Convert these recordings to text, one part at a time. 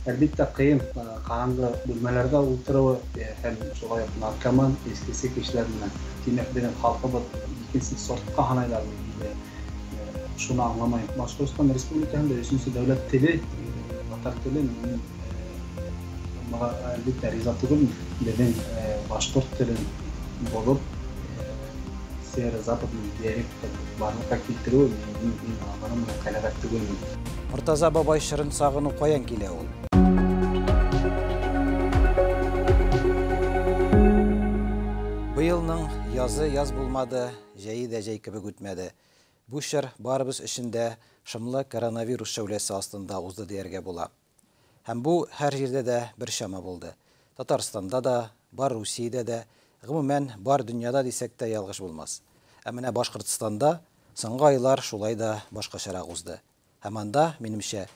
Әлбиттә, кыен, караңгы бүлмәләрдә утыруы һәм шулай ук наркоман, эчкече кешеләр белән. Димәк, безнең халкыбыз икенче сортка һанайлармы или шуны аңламыйм. Башкортстан Республикасында өченче дәүләт теле, татар теле, мин моңа әлбиттә риза түгелмен. Безнең башкорт телен бозып, северо-западный диалект барлыкка китерү, мин аның белән канәгать түгелмен. Мортаза бабай чорын сагыну каян килә ул? Быелның язы яз булмады, җәе дә җәй кебек үтмәде. Бу чор барыбыз өчен дә шомлы коронавирус шәүләсе астында узды дияргә була. Һәм бу һәр җирдә дә бер чама булды. Татарстанда да, бар Русиядә дә, гомумән, бар дөньяда дисәк тә ялгыш булмас. Ә менә Башкортстанда соңгы айлар шулай да башкачарак узды. Һәм анда, минемчә,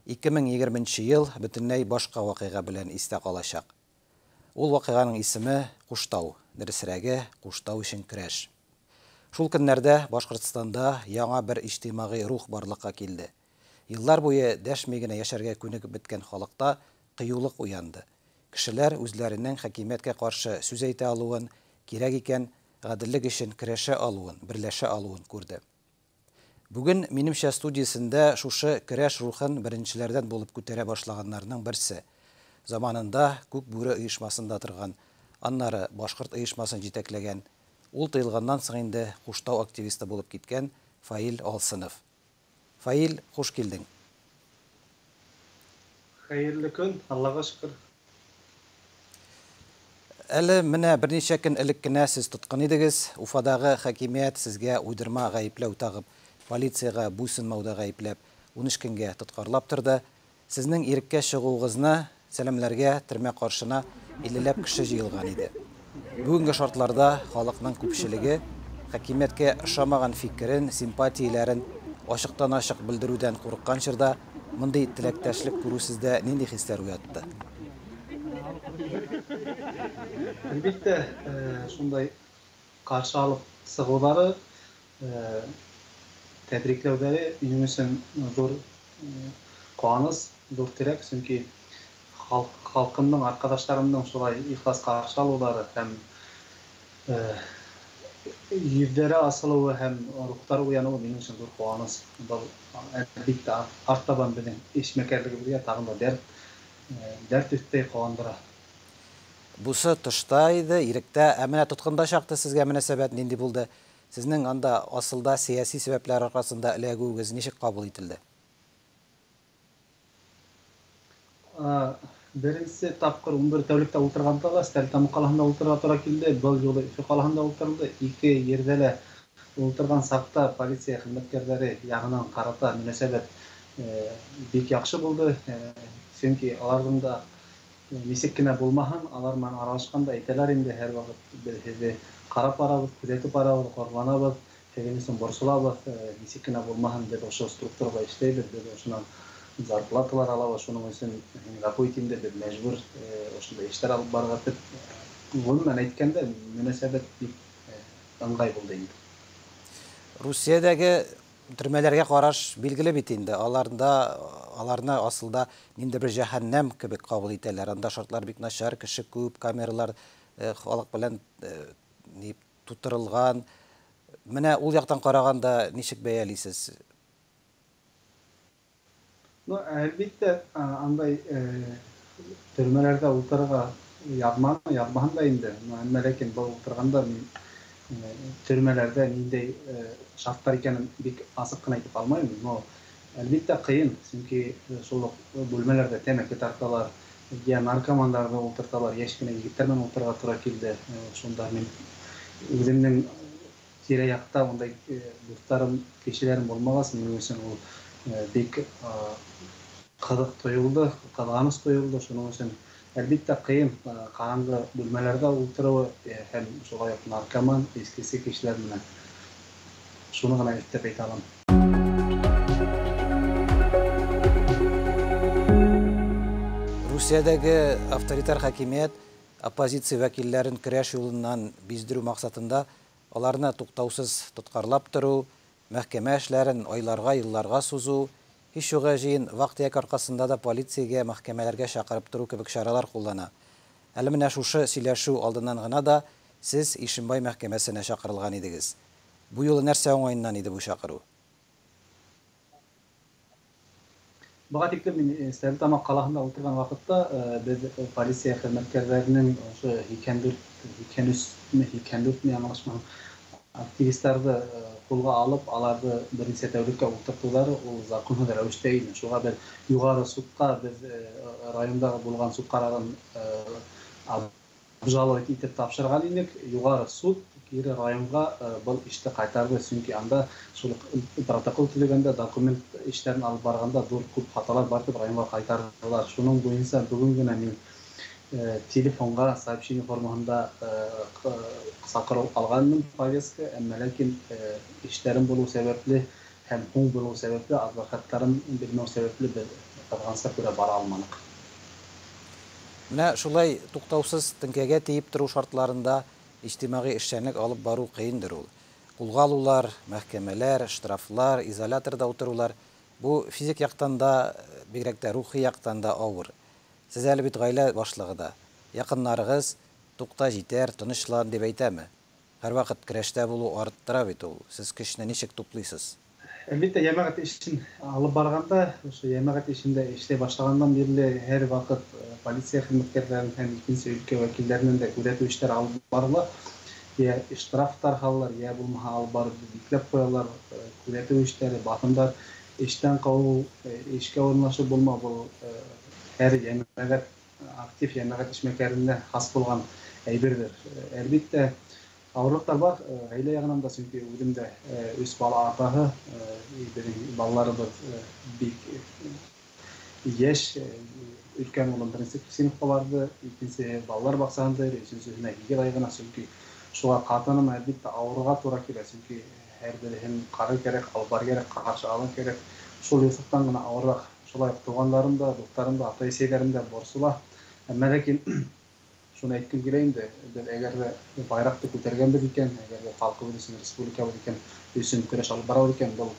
2020 нче ел бөтенләй башка вакыйга белән истә калачак. Ул вакыйганың исеме, Куштау, дөресрәге, Куштау өчен көрәш. Шул көннәрдә Башкортстанда яңа бер иҗтимагый рух барлыкка килде. Еллар буе дәшми генә яшәргә күнегеп беткән халыкта кыюлык уянды. Кешеләр үзләренең хакимияткә каршы сүз әйтә алуын, кирәк икән, гаделлек өчен көрәшә алуын, берләшә алуын күрде. Бүген, минемчә, студиясендә шушы көрәш рухын беренчеләрдән булып күтәрә башлаганнарның берсе, заманында Күк бүре оешмасында торган, аннары Башкорт оешмасын җитәкләгән, ул тыелганнан соң инде Куштау активисты булып киткән Фаил Алсынов. Фаил, хуш килдең. Хәерле көн, Аллага шөкер. Әле менә берничә көн элек кенә сез тоткын идегез. Уфадагы хакимият сезгә уйдырма гаепләү тагып, полициягә буйсынмауда гаепләп, 13 көнгә тоткарлап торды. Сезнең иреккә чыгуыгызны сәламләргә төрмә каршына иллеләп кеше җыелган иде. Бүгенге шартларда халыкның күпчелеге хакимияткә ошамаган фикерен, симпатияләрен ачыктан-ачык белдерүдән курыккан чорда мондый теләктәшлек күрү сездә нинди хисләр уятты? Әлбиттә, шундай каршы алып чыгулары, тәбрикләүләре минем өчен зур куаныч, зур терәк, чөнки халкымның, аркадашларымның шулай ихлас каршы алулары һәм йөзләре ачылуы һәм рухлары уянуы минем өчен зур куаныч. Был, әлбиттә, артабан безнең эшмәкәрлегебезгә тагын да дәрт, дәрт өстәй, куандыра. Бусы тышта иде, иректә. Ә менә тоткында чакта сезгә мөнәсәбәт нинди булды? Сезнең анда асылда сәяси сәбәпләр аркасында эләгүегез ничек кабул ителде? Беренче тапкыр 11 тәүлектә утырганда да Стәрлетамак каласында утырырга туры килде. Был юлы Өфе каласында утырылды. Ике җирдә дә утырган чакта полиция хезмәткәрләре ягыннан карата мөнәсәбәт бик яхшы булды. Чөнки аларның да ничек кенә булмаһын, алар белән аралашканда әйтәләр инде һәрвакыт: без һеҙҙе ҡарап барабыҙ, күҙәтеп барабыҙ, ҡорланабыҙ, һеҙҙең өсөн борсолабыҙ, нисек кенә булмаһын, беҙ ошо структурала эшләйбеҙ, беҙ ошонан зарплаталар алабыҙ, шуның өсөн ғәфү ит инде, беҙ мәжбүр ошондай эштәр алып барырға тип. Ғөмүмән әйткәндә, мөнәсәбәт бик ыңғай булды инде. Русиядәге төрмәләргә караш билгеле бит инде. Аларда аларны асылда ниндидер бер җәһәннәм кебек кабул итәләр. Анда шартлар бик начар, кеше күп, камералар халык белән ни тутырылган. Менә ул яктан караганда ничек бәялисез? Ну, әлбиттә, андай төрмәләрдә ултырырга язман, язмаһын да инде. Әмма ләкин был ултырганда мин төрмәләрдә ниндәй шартлар икәнен бик асык кына әйтеп алмыйм, но әлбиттә кыен, чөнки шул ук бүлмәләрдә тәмәке тарталар, я наркоманнарны ултырталар, яшь кенә егетләр белән утырырга туры килде. Шунда мин үземнең тирә-якта ундай дусларым, кешеләрем булмагач, минем өчен ул бик кызык тоелды, кызганыч тоелды. Шуның өчен әлбиттә кыен, караңгы бүлмәләрдә ултыруы һәм шулай ук наркоман, эчкече кешеләр белән. Шуны гына өстәп әйтә алам. Русиядәге авторитар хакимият оппозиция вәкилләрен көрәш юлыннан биздерү максатында аларны туктаусыз тоткарлап тору, мәхкәмә эшләрен айларга, елларга сузу, Һич югы, җыен вак-төяк аркасында да полициягә, мәхкәмәләргә чакырып тору кебек чаралар куллана. Әле менә шушы сөйләшү алдыннан гына да сез Ишембай мәхкәмәсенә чакырылган идегез. Бу юлы нәрсә уңаеннан иде бу чакыру? Буга тиклем мин Стәрлетамак каласында утырган вакытта без полиция хезмәткәрләренең ошо 84, 83-ме, 84-ме, яңалышмасам, активистларны кулга алып, аларны берничә тәүлеккә утыртулары ул законсыз рәвештә иде. Шуңа без югары судка без райондагы булган суд карарын обжаловать итеп тапшырган идек. Югары суд кире районга был эшне кайтарды, чөнки анда шул протокол төзегәндә, документ эшләрен алып барганда зур күп хаталар бар дип районга кайтардылар. Шуның буенча бүген генә мин телефонга сообщение формасында чакыру алганмын, повестка, әмма ләкин эшләрем булу сәбәпле һәм һуң булу сәбәпле, адвокатларым белмәү сәбәпле без кызганычка күрә бара алмадык. Менә шулай туктаусыз теңкәгә тиеп тору шартларында иҗтимагый эшчәнлек алып бару кыендыр ул. Кулга алулар, мәхкәмәләр, штрафлар, изоляторда утырулар бу физик яктан да, бигрәк тә рухи яктан да авыр. Сез әле бит гаилә башлыгы да. Якыннарыгыз тукта, җитәр, тынычлан дип әйтәме? Һәрвакыт көрәштә булу арттыра бит ул. Сез көчне ничек туплыйсыз? Әлбәттә, җәмәгать эшен алып барганда, ошо җәмәгать эшендә эшләй башлаганнан бирле һәр вакыт полиция хезмәткәрләрен һәм икенче өлкә вәкилләреннән дә күзәтү эшләре алып барыла. Я штраф тархалар, я булмаһа алып барып бикләп куялар, күзәтү эшләре, басымдар, эштән калу, эшкә урнашып булмау, бу һәр җәмәгать, актив җәмәгать эшмәкәренә хас булган әйбердер. Әлбәттә, авырлыклар бар, гаилә ягыннан да, чөнки үзем дә өч бала атаһы, безнең балаларыбыз бик яшь, өлкән улым беренче сыйныфка барды, икенче балалар бакчасында, өченчесенә 8 ай гына, чөнки шуңа хатыным әлбәттә авырга тура килә, чөнки һәр берсен карар кирәк, алып барыр кирәк, каршы алыр кирәк. Шул юҫыктан гына авыррак. Шулай ук туганнарым да, дусларым да, ата-әсәйләрем дә борсыла. Әмма ләкин шуны әйткем килә инде, без әгәр дә байракты күтәргәнбез икән, әгәр дә халкыбыз өчен, республикабыз икән, өчен көрәш алып барабыз икән, был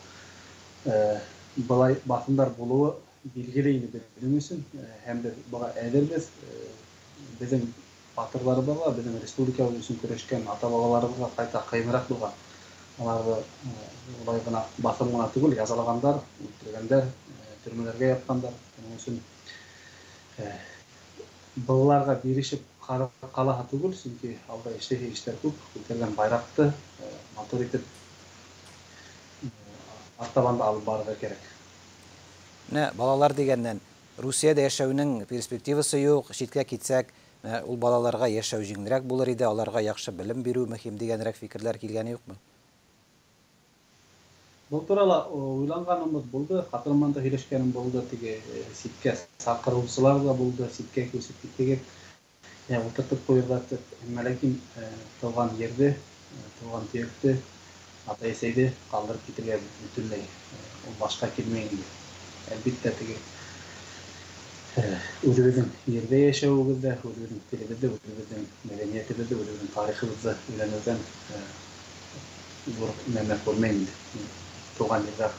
былай басымдар булуы билгеле инде безнең өчен, һәм без буга әзербез. Безнең батырларыбызга, безнең республикабыз өчен көрәшкән ата-бабаларыбызга кайта кыенрак булган. Аларны улай гына басым гына түгел, язалагандар, үтергәндәр, төрмәләргә япкандар. Шуның өчен балаларга бирешеп калаһы түгел, чөнки алда эшләге эшләр күп, күтәргән байракты матур итеп артабан да алып барырга кирәк. Менә балалар дигәннән, Русиядә яшәүнең перспективасы юк, читкә китсәк, менә ул балаларга яшәү җиңелрәк булыр иде, аларга яхшы белем бирү мөһим дигәнрәк фикерләр килгәне юкмы? Был турала уйланганыбыз булды, хатыным да һөйләшкәнем булды, теге ситкә сакырыучылар да булды, ситкә күчеп киттек. Я утыртып куйдылар дип, әмма ләкин туган ерде, туган төякте, ата-әсәйде калдырып китергә бөтенләй ул башка килмәй инде. Әлбәттә, теге үзебезнең ердә яшәвебездә, үзебезнең телебездә, үзебезнең мәдәниятебездә, үзебезнең тарихыбызда өйрәнүдән зур нәмә күрмәйм инде. Туган ердә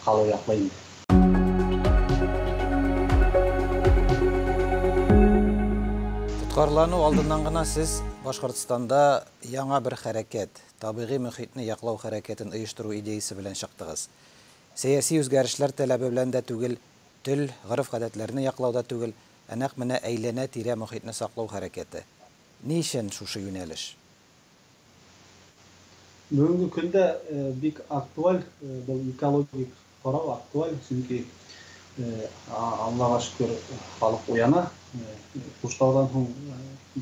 калу яклы инде. Тоткарлану алдыннан гына сез Башкортстанда яңа бер хәрәкәт, табигый мөхитне яклау хәрәкәтен оештыру идеясы белән чыктыгыз. Сәяси үзгәрешләр таләбе белән дә түгел, тел, гореф-гадәтләрне яклау да түгел, ә нәкъ менә әйләнә-тирә мөхитне саклау хәрәкәте. Ни өчен шушы юнәлеш? Бүгенге көндә бик актуаль, был экологик карау актуаль, чөнки Аллага шөкер, халык уяна. Куштаудан һуң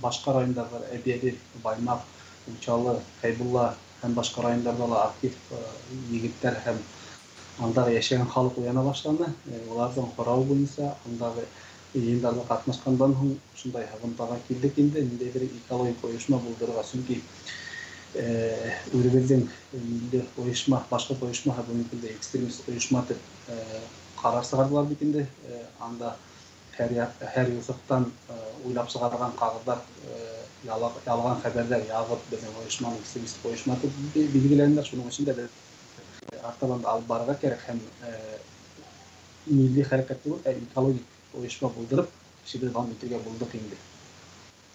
башка райондарда Әбиәдел, Баймак, Учалы, Хәйбулла һәм башка райондарда ла актив егетләр һәм андагы яшәгән халык уяна башланы. Уларның каравы буенча андагы йыйындарда катнашкандан һуң шундай һыгымтага килдек инде, ниндәйдер экологик оешма булдырырга, чөнки үзебезнең милли оешма, башкорт оешма бүгенге көндә экстремист оешма дип карар чыгардылар бит инде. Анда һәр юҫыҡтан уйлап чыгарган кагыҙҙар, ялган хәбәрләр ягып, беҙҙең оешманы экстремист оешма дип билгеләнделәр. Шуның өсөн дә беҙ артабан да алып барырға кәрәк һәм Милли хәрәкәт түгел, ә экологик оешма булдырып, эшебезне дәвам итәргә булдык инде.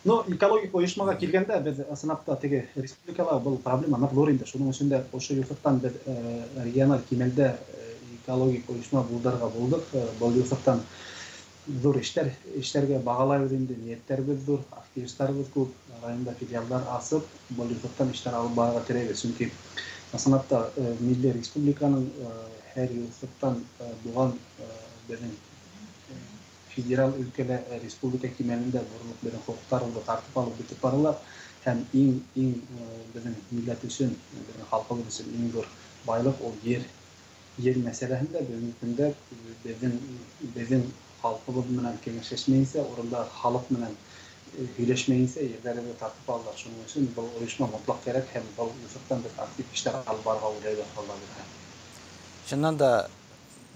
Но экологик оешмага килгәндә, без ысынлап та теге республикала был проблема нык зур инде. Шуның өчен дә ошо юҫыҡтан беҙ региональ кимәлдә экологик оешма булдырырға булдыҡ. Был юҫыҡтан ҙур эштәр эшләргә бағалайбыҙ инде, ниәттәребеҙ ҙур, активисттарыбыҙ күп, районда филиалдар асып, был юҫыҡтан эштәр алып барырға теләйбеҙ. Сөнки ысынлап та милли республиканың һәр юҫыҡтан булған беҙҙең федерал өлкәлә республика кимәлендә боролоп беҙҙең хоҡуҡтарыбыҙҙы тартып алып бөтөп баралар һәм иң беҙҙең милләт өсөн, беҙҙең халҡыбыҙ өсөн иң ҙур байлыҡ ул ер. Ер мәсьәләһендә бөгөнгө көндә беҙҙең халҡыбыҙ менән кәңәшләшмәйенсә, урында халыҡ менән һөйләшмәйенсә ерҙәребеҙҙе тартып алалар. Шуның өсөн был ойошма мотлаҡ кәрәк һәм был юҫыҡтан беҙ актив эштәр алып барырға уйлайбыҙ, Алла бирһә. Чыннан да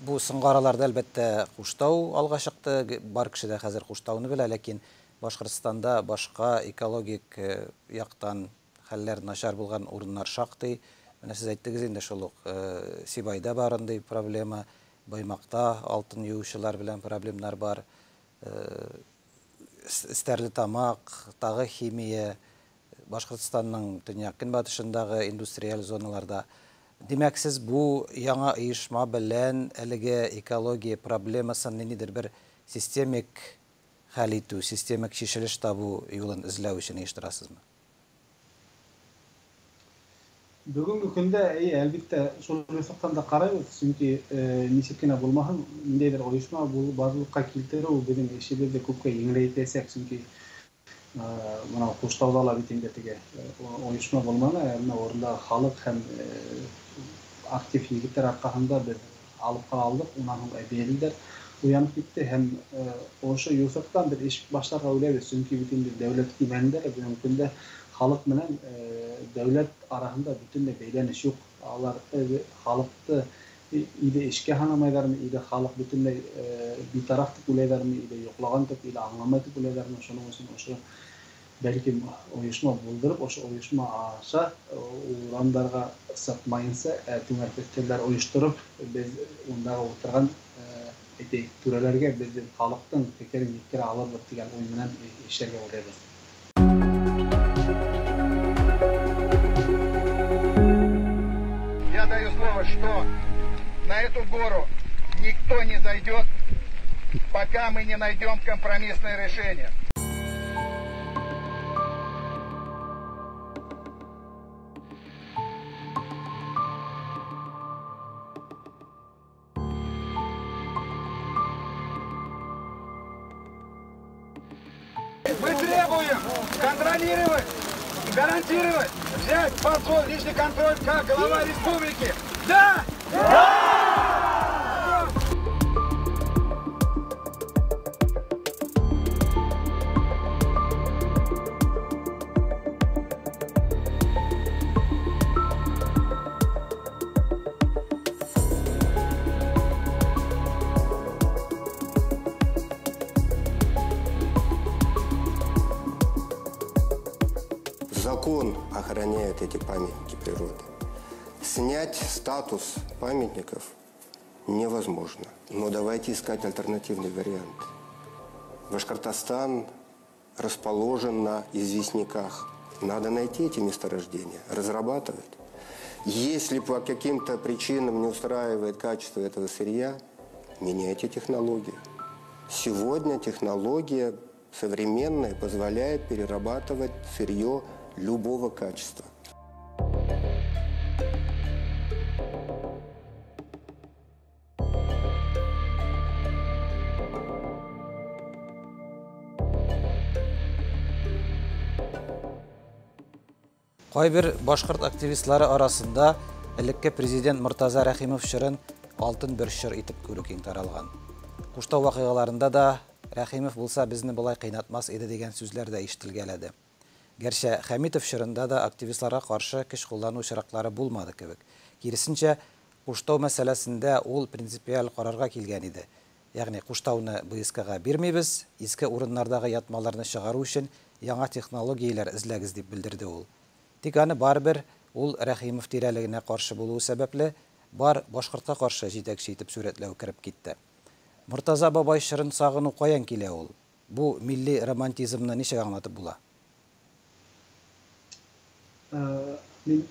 бу соңгы араларда әлбәттә Куштау алға чыкты. Бар кеше дә хәзер Куштауны белә, ләкин Башкортстанда башка экологик яктан хәлләр начар булган урыннар шактый. Менә сез әйттегез инде, шул ук Сибайда бар андый проблема, Баймакта алтын юучылар белән проблемнар бар. Стәрлетамак, тагы химия, Башкортстанның төньяк көнбатышындагы индустриаль зоналарда. Димәк, сез бу яңа оешма белән әлеге экология проблемасын ниндидер бер системик хәл итү, системик чишелеш табу юлын эзләү өчен оештырасызмы? Бүгенге көндә, әлбиттә, шул юҫыҡтан да ҡарайбыҙ, сөнки нисек кенә булмаһын, ниндәйҙер ойошма барлыҡҡа килтереү беҙҙең эшебеҙҙе күпкә еңеләйтәсәк, сөнки мына Ҡуштауҙа ла бит инде теге ойошма булманы, әммә урында халыҡ һәм актив егеттәр арҡаһында беҙ алып ҡала алдыҡ, унан һуң әбейҙәр уянып китте һәм ошо юҫыҡтан беҙ эш башларға уйлайбыҙ, сөнки бит инде дәүләт кимәлендә бөгөнгө көндә халыҡ менән дәүләт араһында бөтөнләй бәйләнеш юҡ. Алар халыҡты или эшкә һанамайҙармы, или халыҡ бөтөнләй битараф тип уйлайҙармы, или йоҡлаған тип, или аңламай тип уйлайҙармы. Шуның өсөн ошо бәлки ойошма булдырып, ошо ойошма аша урамдарға сыҡмайынса, түңәрәк өҫтәлдәр ойоштороп, беҙ ундағы ултырған әйтәйек, түрәләргә беҙҙең халыҡтың фекерен еткерә алырбыҙ тигән уй менән эшләргә уйлайбыҙ. Я даю слово, что на эту гору никто не зайдет, пока мы не найдем компромиссное решение. Мы требуем контролировать, гарантировать, взять под свой личный контроль как глава республики. Да! Да! Закон охраняет эти памятники природы. Снять статус памятников невозможно. Но давайте искать альтернативный вариант. Башкортостан расположен на известняках. Надо найти эти месторождения, разрабатывать. Если по каким-то причинам не устраивает качество этого сырья, меняйте технологию. Сегодня технология современная позволяет перерабатывать сырье любого качества. Кайбер башкорт активистлары арасында элекке президент Мортаза Рәхимов чорын алтын бер чор итеп күрү киң таралган. Куштау вакыйгаларында да Рәхимов булса безне болай кыйнатмас иде дигән сүзләр дә ишетелгәләде. Гәрчә Хәмитов чорында да активистларга каршы көч куллану очраклары булмады кебек. Киресенчә, Куштау мәсьәләсендә ул принципиаль карарга килгән иде. Ягъни Куштауны БСКга бирмибез, иске урыннардагы ятмаларны чыгару өчен яңа технологияләр эзләгез дип белдерде ул. Тик аны барыбер ул Рәхимов тирәлегенә каршы булуы сәбәпле бар башкортка каршы җитәкче итеп сүрәтләү кереп китте. Мортаза бабай чорын сагыну каян килә ул? Бу милли романтизмны ничек аңлатып була? Мин,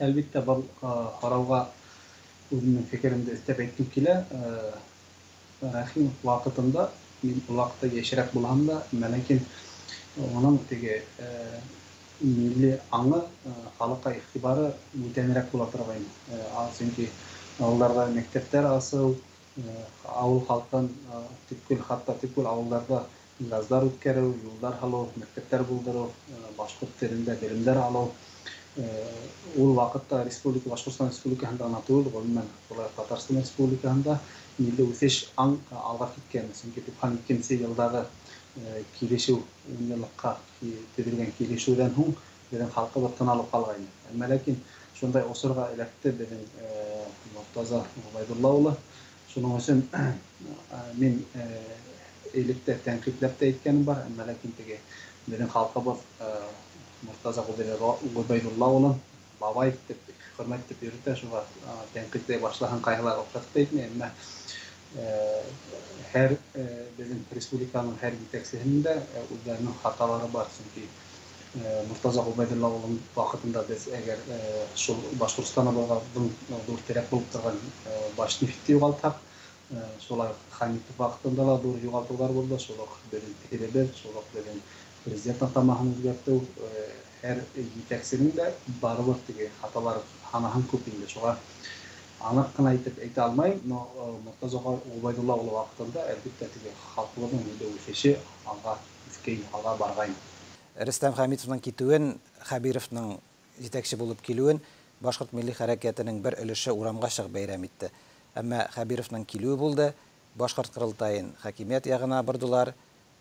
әлбиттә, был һорауға үҙемдең фекеремде өҫтәп әйткем килә. Рәхимов ваҡытында, мин ул ваҡытта йәшерәк булһам да, ләкин уның теге милли аңы, халыҡҡа иғтибары бүтәнерәк була торғайны. Сөнки ауылдарҙа мәктәптәр асыу, ауыл халҡын төпкөл, хатта төпкөл ауылдарҙа газдар үткәреү, юлдар һалыу, мәктәптәр булдырыу, башҡорт телендә белемдәр алыу. Ул ваҡытта республика, Башҡортостан Республикаһында ғына түгел, ғөмүмән, шулай уҡ Татарстан Республикаһында милли үҫеш аң алға киткән. Сөнки 92 йылдағы килешеү, ун йыллыҡҡа төҙөлгән килешеүҙән һуң беҙҙең халҡыбыҙ тын алып ҡалғайны. Әммә ләкин шундай осорға эләкте беҙҙең Мортаза Ғөбәйҙулла улы. Шуның өсөн мин элек тә тәнҡитләп тә әйткәнем бар, әммә ләкин теге беҙҙең халҡыбыҙ Мортаза Ғөбәйҙулла улын бабай тип, хөрмәт итеп йөрөтә, шуға тәнҡитләй башлаһаң ҡайһылар оҡшатып та әйтмәй, әммә һәр беҙҙең республиканың һәр етәксеһенең дә үҙҙәренең хаталары бар, сөнки Мортаза Ғөбәйҙулла улының ваҡытында беҙ әгәр шул Башҡортостаныбыҙҙың ҙур терәк булып торған Башнефтте юғалтһаҡ, шулай уҡ Хәмитов ваҡытында ла ҙур юғалтыуҙар булды, шул уҡ беҙҙең телебеҙ, шул уҡ беҙҙең президент атамаһын үҙгәртеү, һәр етәксенең дә барыбер теге хаталар һанаһын күп инде. Шуға аныҡ ҡына итеп әйтә алмайым, но Мортаза Ғөбәйҙулла улы ваҡытында әлбиттә теге халҡыбыҙҙың милли үҫеше алға үҫкәй, алға барғайны. Рөстәм Хәмитовның китеүен, Хәбировның етәксе булып килеүен башҡорт милли хәрәкәтенең бер өлөшө урамға сығып бәйрәм итте. Әммә Хәбировның килеүе булды, башҡорт ҡоролтайын хакимиәт яғына борҙолар,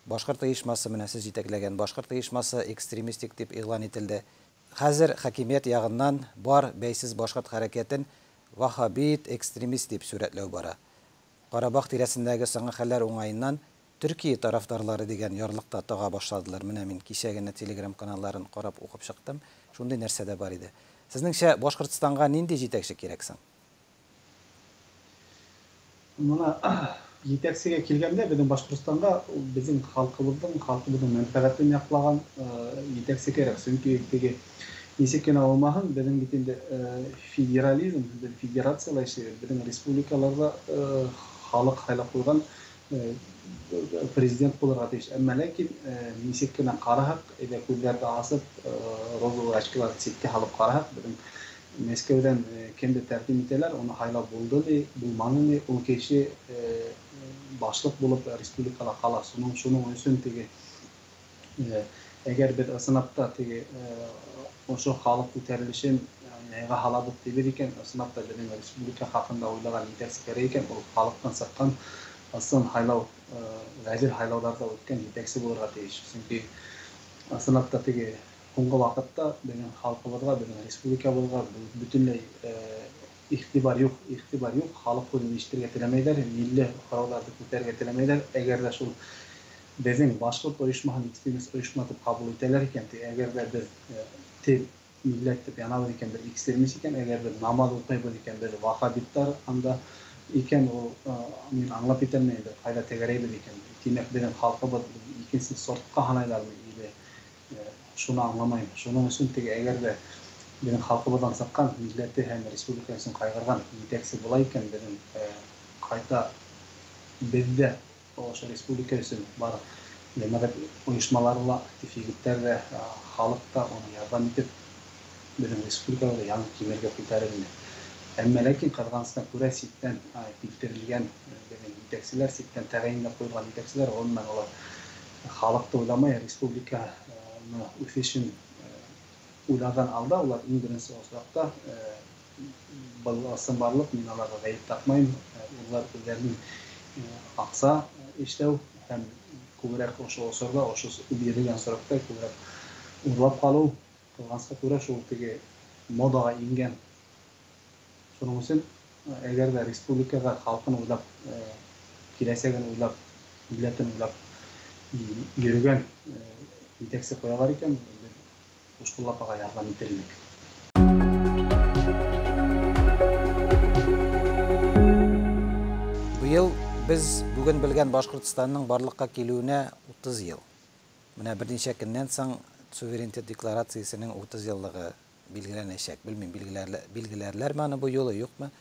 башҡорт ойошмаһы менән һеҙ етәкләгән башҡорт ойошмаһы экстремистик тип иғлан ителде. Хәҙер хакимиәт яғынан бар бәйсеҙ башҡорт хәрәкәтен вахабит экстремист тип сүрәтләү бара. Ҡарабах тирәсендәге соңғы хәлләр уңайынан Төркиә тарафдарлары дигән ярлыҡта таға башладылар. Менә мин кисә генә Telegram каналларын ҡарап уҡып сыҡтым. Шундай нәрсә дә бар иде. Һеҙҙеңсә Башҡортостанға ниндәй етәксе кәрәк һуң? Мына етәксегә килгәндә беҙҙең Башҡортостанға беҙҙең халҡыбыҙҙың мәнфәғәтен яҡлаған етәксе кәрәк. Сөнки теге нисек кенә булмаһын, беҙҙең бит инде федерализм, беҙ федерацияла эшләйбеҙ. Беҙҙең республикаларҙа халыҡ һайлап ҡуйған президент булырға тейеш. Әммә ләкин нисек кенә ҡараһаҡ, әйҙә күҙҙәрҙе асып, розовый очкиларҙы ситкә һалып ҡараһаҡ, беҙҙең Мәскәүҙән кемде тәҡдим итәләр, уны һайлап булды ни, булманы ни, ул кеше башлыҡ булып республикала ҡала. Шуның өсөн теге әгәр беҙ ысынлап та теге ошо халыҡ күтәрелешен яйға һалабыҙ тибеҙ икән, ысынлап та беҙҙең республика хаҡында уйлаған етәксе кәрәк икән, ул халыҡтан сыҡҡан ысын һайлау, ғәҙел һайлауҙарҙа үткән етәксе булырға тейеш. Сөнки ысынлап та теге һуңғы ваҡытта беҙҙең халҡыбыҙға, беҙҙең республикабыҙға бөтөнләй иғтибар юҡ, иғтибар юҡ. Халыҡ һүҙен ишетергә теләмәйҙәр, милли һорауҙарҙы күтәрергә теләмәйҙәр. Әгәр ҙә шул беҙҙең башҡорт ойошмаһын экстремист ойошма тип ҡабул итәләр икән, әгәр ҙә беҙ тел милләт тип янабыҙ икән, беҙ экстремист икән, әгәр беҙ намаҙ уҡыйбыҙ икән, беҙ вахабиттар анда икән, ул мин аңлап етәлмәйем, беҙ ҡайҙа тәгәрәйбеҙ икән. Тимәк, беҙҙең халҡыбыҙ икенсе сортҡа һанайлармы или шуны аңламайым. Шуның өсөн теге әгәр ҙә беҙҙең халҡыбыҙҙан сыҡҡан милләте һәм республика өсөн ҡайғырған етәксе була икән, беҙҙең ҡайта беҙҙә ошо республика өсөн бар йәмәғәт ойошмалары ла, актив егеттәр ҙә, халыҡ та уны ярҙам итеп беҙҙең республикабыҙҙы яңы кимәлгә күтәрер ине. Әммә ләкин ҡыҙғанысына күрә ситтән килтерелгән беҙҙең етәкселәр, ситтән тәғәйенләп ҡуйылған етәкселәр, ғөмүмән улар халыҡты уйламай, республиканы үҫешен уйларҙан алда, улар иң беренсе осраҡта был ысынбарлыҡ, мин уларға ғәйеп тапмайым, улар үҙҙәренең аҡса эшләү һәм күберәк ошо осорҙа, ошо бирелгән сроҡта күберәк урлап ҡалыу, ҡыҙғанысҡа күрә шул теге модаға ингән. Шуның өсөн әгәр ҙә республикаға халҡын уйлап, киләсәген уйлап, милләтен уйлап йөрөгән етәксе ҡуялар икән, беҙ ҡушҡыллап аға ярҙам итер инек. Быйыл Без бүген белгән Башкортстанның барлыкка килүенә 30 ел. Менә берничә көннән соң суверенитет декларациясенең 30 еллыгы билгеләнәчәк. Белмим, билгеләрләрме аны бу юлы, юкмы?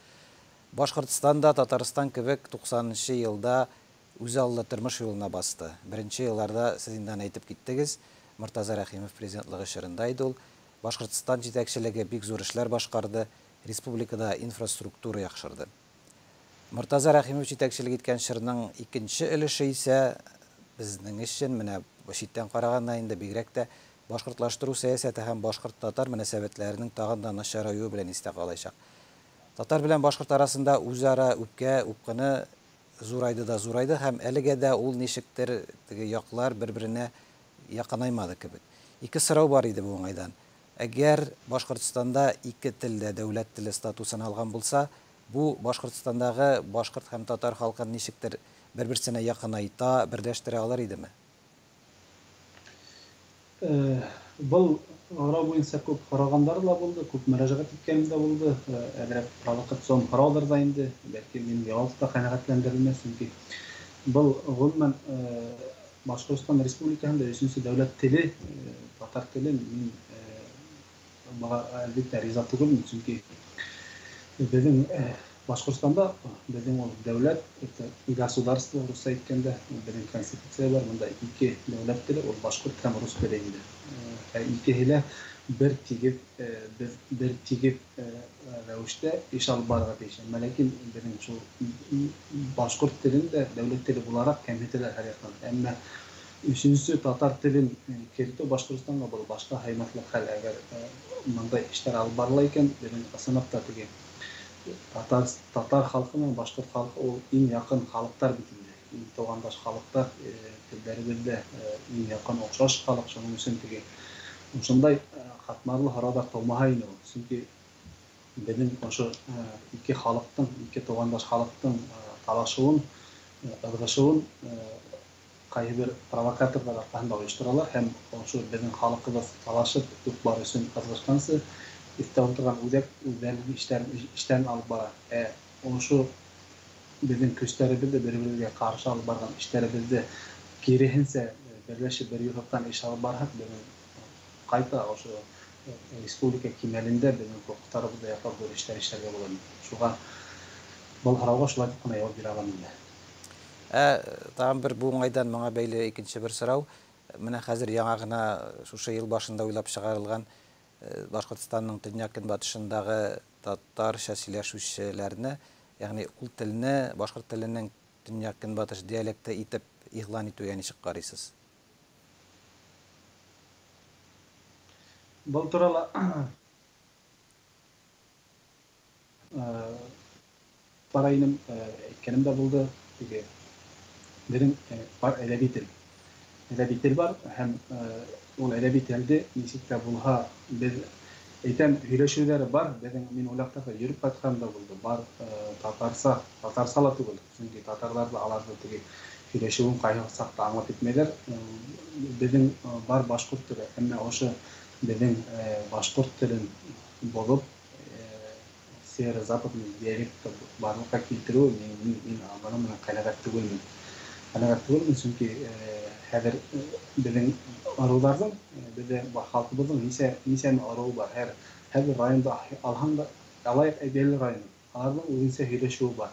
Башкортстан да Татарстан кебек 90 нчы елда үзаллы тормыш юлына басты. Беренче елларда сез инде аны әйтеп киттегез, Мортаза Рәхимов президентлыгы чорында иде ул. Башкортстан җитәкчелеге бик зур эшләр башкарды, республикада инфраструктура яхшырды. Мортаза Рәхимов җитәкчелек иткән чорның икенче өлеше исә безнең өчен, менә читтән караганда инде бигрәк тә, башкортлаштыру сәясәте һәм башкорт-татар мөнәсәбәтләренең тагын да начараюы белән истә калачак. Татар белән башкорт арасында үзара үпкә, упкыны зурайды да зурайды һәм әлегә дә ул ничектер теге яклар бер-беренә якынаймады кебек. Ике сорау бар иде бу уңайдан. Әгәр Башкортстанда ике тел дә дәүләт теле статусын алган булса, бу Башкортстандагы башкорт һәм татар халкын ничектер бер-берсенә якынайта, берләштерә алыр идеме? Был һорау буйынса күп һорагандар ла булды, күп мөрәҗәгать иткәнем дә булды. Әзрәк провокацион һораудыр да инде, бәлки минем җавап та канәгатьләндерелмәс, чөнки был гомумән Башкортстан Республикаһында өченче дәүләт теле, татар теле, мин моңа әлбәттә риза түгелмен, чөнки безнең Башкортстанда безнең ул дәүләт, это государство, русча әйткәндә, безнең конституция бар, монда ике дәүләт теле, ул башкорт һәм рус теле инде. Ә икеһе лә бер тигез, без бер тигез рәвештә эш алып барырга тиеш. Әмма ләкин безнең шул башкорт телен дә дәүләт теле буларак кәмһетәләр һәр яктан. Әмма өченче татар телен кертү Башкортстанга был башка һаймаслык хәл. Әгәр мондай эшләр алып барыла икән, безнең ысынлап та теге татар, татар халкы менән башкорт халкы ул иң якын халыклар бит инде. Иң тугандаш халыклар, телләребез дә иң якын охшаш халык. Шуның өчен теге шундай катмарлы һораулар тумаһа иде ул. Чөнки безнең ошо ике халыктың, ике тугандаш халыктың талашуын, ызгышуын кайбер провокаторлар аркасында оештыралар һәм ошо безнең халыкыбыз талашып юк-бар өчен ызгышканчы өстә утырган үзәк үзләренең эшләрен, эшләрен алып бара. Ә ошо безнең көчләребез дә бер-беребезгә каршы алып барган эшләребезде киреһенсә берләшеп бер йодрыктан эш алып барһак, безнең кайта ошо республика кимәлендә безнең хокукларыбызды яклап зур эшләр эшләргә була. Шуга был һорауга шулай дип кына яуап бирә алам инде. Ә тагын бер бу уңайдан моңа бәйле икенче бер сорау. Менә хәзер яңа гына шушы ел башында уйлап чыгарылган Башкортстанның төньяк-көнбатышындагы татарча сөйләшүчеләрне, ягъни ул телне башкорт теленең төньяк-көнбатыш диалекты итеп игълан итүгә ничек карыйсыз? Был турала бара инем, әйткәнем дә булды, теге безнең бар әдәби тел. Әдәби тел бар һәм ул әдәби телде ничек тә булһа без әйтәм, һөйләшүләре бар. Безнең мин уйлап йөреп кайткан да булды. Бар татарса, татарса ла түгел. Чөнки татарлар да аларны теге һөйләшүен кайсак та аңлап итмәйләр. Безнең бар башкорт теле, әмма ошо безнең башкорт телен булып северо-западный диалект барлыкка китерү мин моның менән канәгать түгелмен. Канәгать түгелмен, чөнки хәзер безнең ыруларның, бездә халкыбызның ничә ыруы бар. Һәр һәрбер районда алһаң да, алайык Әбиәле районы, аларның үзенчә һөйләшүе бар.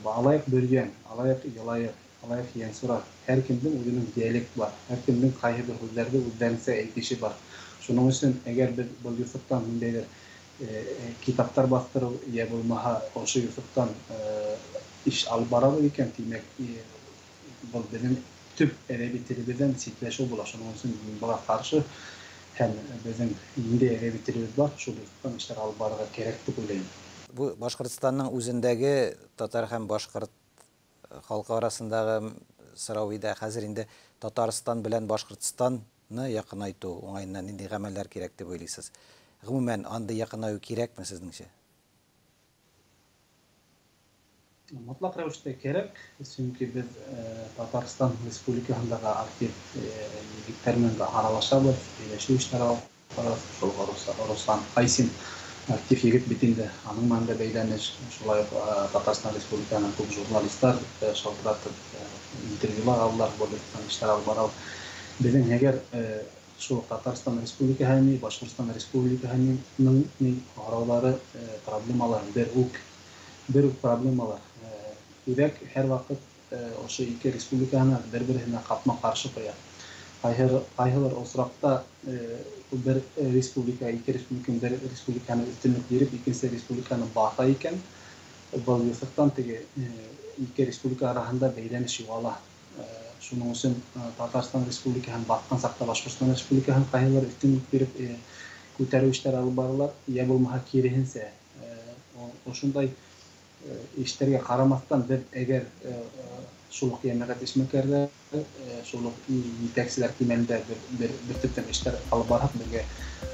Алайык Бөрйән, алайык Йылайыр, алайык Янсура. Һәркемнең үзенең диалект бар. Һәркемнең кайбер һүзләрне үзләренчә әйтеше бар. Шуның өчен әгәр без был юҫыҡтан ниндәйҙер китаптар баҫтырыу йә булмаһа ошо юҫыҡтан эш алып барабыҙ икән, тимәк, был беҙҙең төп әҙәби телебеҙҙән ситләшеү була. Шуның өсөн мин быға ҡаршы һәм беҙҙең ниндәй әҙәби телебеҙ бар, шул юҫыҡтан эштәр алып барырға кәрәк тип уйлайым. Бу Башкортстанның үзендәге татар һәм башкорт халкы арасындагы сорау иде. Хәзер инде Татарстан белән Башкортстанны якынайту уңаеннан нинди гамәлләр кирәк дип уйлыйсыз? Гомумән, андый якынаю кирәкме сезнеңчә? Мотлак рәвештә кирәк, чөнки без Татарстан Республикаһындагы актив егетләр менән дә аралашабыз, сөйләшү эшләре алып барабыз. Шул Руслан Айсин Актив егет бит инде, аның менән дә бәйләнеш, шулай ук Татарстан Республиканың күп журналистлар шалтыратып интервьюлар алдылар, блогерлыктан эшләр алып барабыз. Безнең әгәр шул Татарстан Республикаһы ни, Башкортстан Республикаһының ни һораулары, проблемалар бер үк, бер үк проблемалар. Төбәк һәрвакыт ошо ике республиканы бер-береһенә капма-каршы куя. Кайһылыр очракта бер республика, ике республиканы бер республиканы өстенлек биреп, икенче республиканы баса икән, был юҫыҡтан теге ике республика араһында бәйләнеш юғала. Шуның өсөн Татарстан Республикаһын баҫҡан саҡта Башҡортостан Республикаһын ҡайһылыр өҫтөнлөк биреп күтәреү эштәре алып баралар, йә булмаһа киреһенсә. Ошондай эштәргә ҡарамаҫтан, беҙ әгәр шул уҡ йәмәғәт эшмәкәрҙәре, шул уҡ етәкселәр кимәлендә бер төптән эштәр алып барһаҡ, беҙгә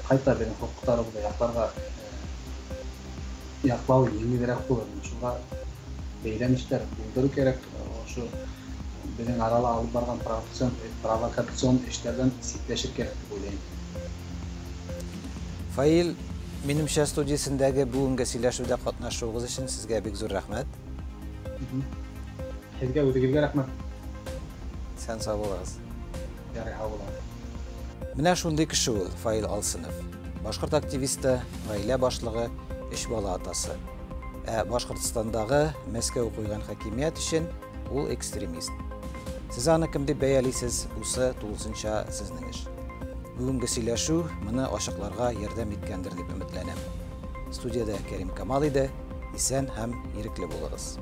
ҡайта беҙҙең хоҡуҡтарыбыҙҙы яҡларға яҡлау еңелерәк булыр. Шуға бәйләнештәр булдырыу кәрәк. Ошо беҙҙең арала алып барған провокацион эштәрҙән ситләшер кәрәк тип уйлайым. Фаил, минемчә студиясендәге бүгенге сөйләшүдә катнашуыгыз өчен сезгә бик зур рәхмәт. Һеҙгә үҙегеҙгә рәхмәт. Исән сау булығыҙ. Ярай, һау булығыҙ. Менә шундый кеше ул Фаил Алсынов. Башҡорт активисты, ғаилә башлығы, өч бала атасы. Ә Башҡортостандагы Мәскәү ҡуйған хакимиәт өчен ул экстремист. Сез аны кем дип бәялисез, бусы тулысынча сезнең эш. Бүгенге сөйләшү моны ачыкларга ярдәм иткәндер дип өметләнәм. Студияда Кәрим Камал иде. Исән һәм ирекле булыгыз.